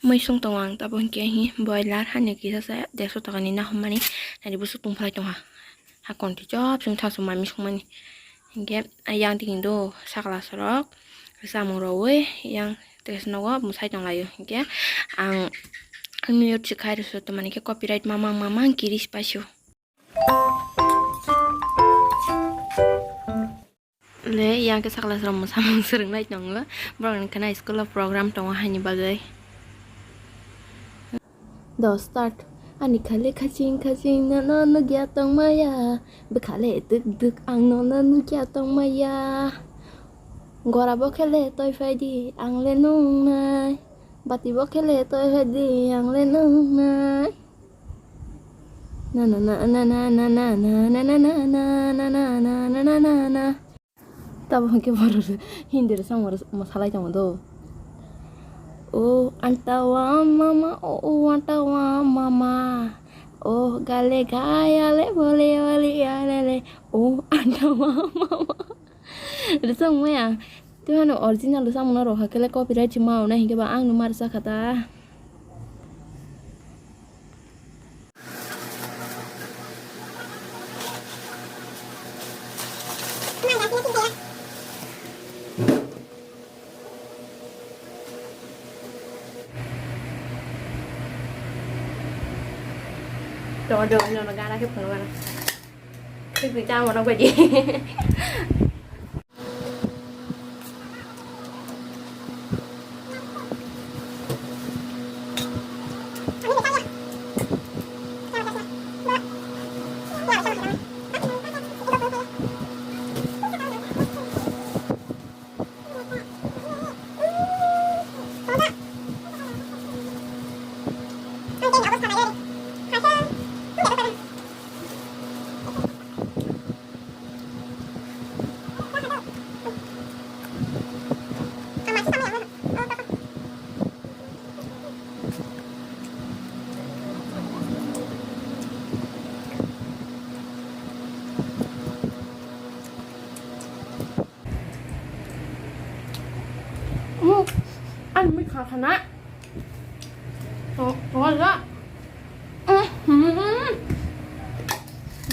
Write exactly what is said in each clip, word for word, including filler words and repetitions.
Mui sung tongo ang tabuk hinkhe hi boiler hani kisa sa dersho taka ni naharmani nari busuk tongphalai tongha. Hakon twi chop chwng thangsok mami songmani. Hinkhe ayang tini do sakla sorok samung rogwi yang tesa nogo mwsai tonglaio. Hinkhe ang mute se khai rwsio, tamani khe copyright mamang mamang kiris paisio. Le yang khe sakla sorok mwsamung swrwngnai tongo. Borok ni khna school o program tongo haini bagwi. Do start. Ani khale khaching khaching nono nugya tongmaya. Bwkhale duk duk ang nono nugya tongmaya. Gora bo khele toi phaidi ang le nungnai. Bati bo khele toi phaidi ang le nungnai. Na na na na na na na na na na na na na na na na na na. Tabuk hwnkhe borok Hindi rwchapmung rw-, mwsalai tongo do. O antawa mama, o, o antawa mama. O gale gayale bole bole yalele. O antawa mama. Rwchapmung ya. Tei ano original rwchapmung no rwkha khe le copyright se ma wngnai hinkhe ba ang no ma rwchapkha ta. Tongo, tongo, tongo, gana khe phunukgana. Khwtwi chamano baidi. Ani mui kha khana. Tongo ja.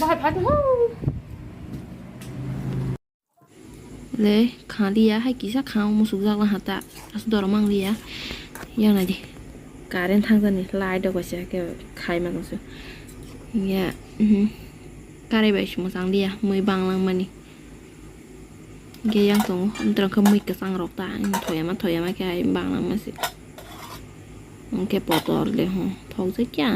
Bahai phat hu. Le kha liya hai kisa kha musuk jak la hata. Asu doro mang liya. Yang nai di. Current thang jani light rok bai se ke khai ma tong se. Ya. Karai bai se mwchang liya. Mui bang lang mani. Hingke yang tongo, wng tong khe mui kwchang rok ta, wng thoyama, thoyama khe hai bang langma se. Hingke potor le ho, thok jai kya.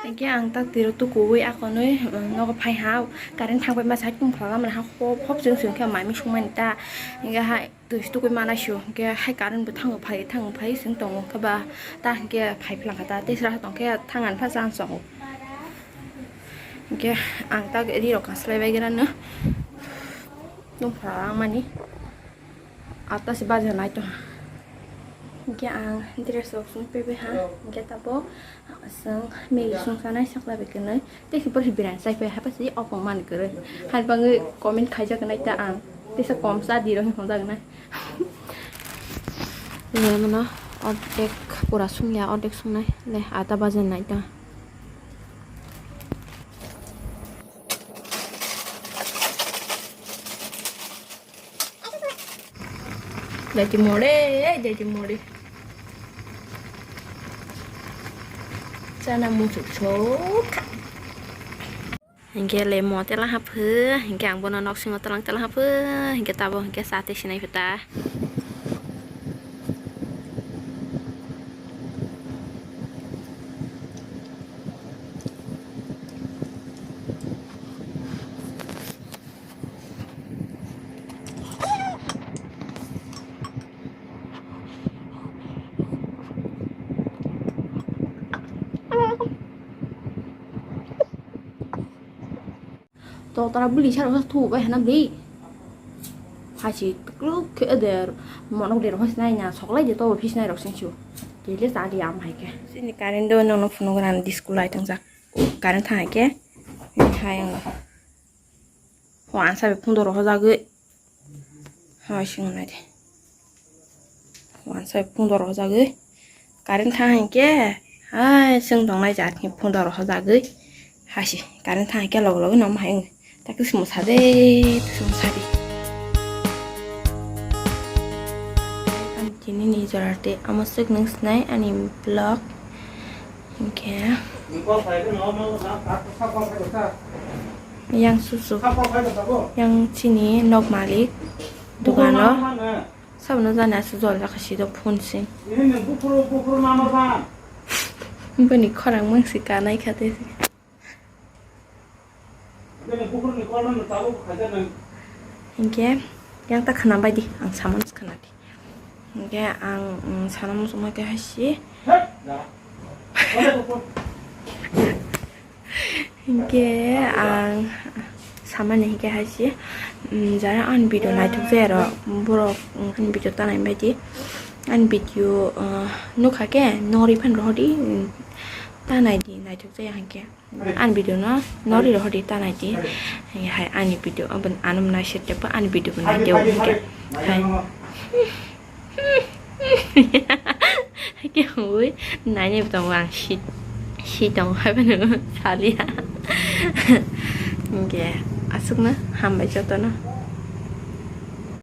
Hingke ang tak tiro tukuwi akonwi, um, nogo phai ha, current thang pai masa, tong phalala mani ha, hop, hop, chwng, chwng khe mami songmani ta, hingke hai, twi tukui mana sio, hingke hai current bo thango phai, thango phai, chwng tongo khe ba, ta hingke phai phlangkha ta, tei sra tong khe thangan pha chang chongo. Hingke ang tak ri rok kaslai bai gra no, tong phalala mani. Atta se baja nai to. Hingke ang dress rok song pepe ha. Hingke tabo song Maggi song sanai sakla bai kwnwi. Tei se pore birani sai pe hapa se opong man kwrwi. Hai bangwi comment khaijak nai ta ang. Tei se kom sa di rok hwnjak nai. Ini mana ordek pura song ya, ordek song nai. Le atta baja nai ta. Jadi more, jadi more. Sana musuk sokha. Hingke le mo tela haphu, hingke ang bono nok singo tolang tela haphu, hingke tabo hingke sa te sinai phuta. To tara bwlwi saro sa thu bai hana bwlwi. Phaisi kwrwk khe der monok der hos nai na soklai de to office nai rok sing su. Kile chadi am hai khe. Chini current do nono phunuk rani disco light wngjak. Current thang hai khe. Hai ang. Hwan sabe phundoro hojagwi. Hai sing nai de. Hwan sabe phundoro hojagwi. Current thang hai khe. Hai sing tongnai jat ni phundoro hojagwi. Hasi current thang hai khe log log no hai. Tak tu semua sade, tu semua sade. Ang kini ni jora te amo sik nung snai ani vlog. Hingke. Yang susu. Yang chini nok malik. Dukano. Sabno jani asu jol jakha si do phone sing. Bini khorang mung si kanai khate. Hinkhe yang ta khna bai di, ang samung khna di. Hinkhe ang, mm, sana muchungma khe hai si. Hinkhe ang samani hinkhe hai si, mm, jara ang video naithok jaya ro, borok, mm, ang video ta nai bai di. Ang video, uh, nukha khe nori phan rohor di, mm, ta nai di, naithok jaya hinkhe. Ani video no nori rohor di ta nai di. Hai ani video abon anum nai set japa ani video bo nai de hingke. Hai. Hake hui nai ne tong ang si si tong hai bano salia. Hingke asuk na hambai joto no.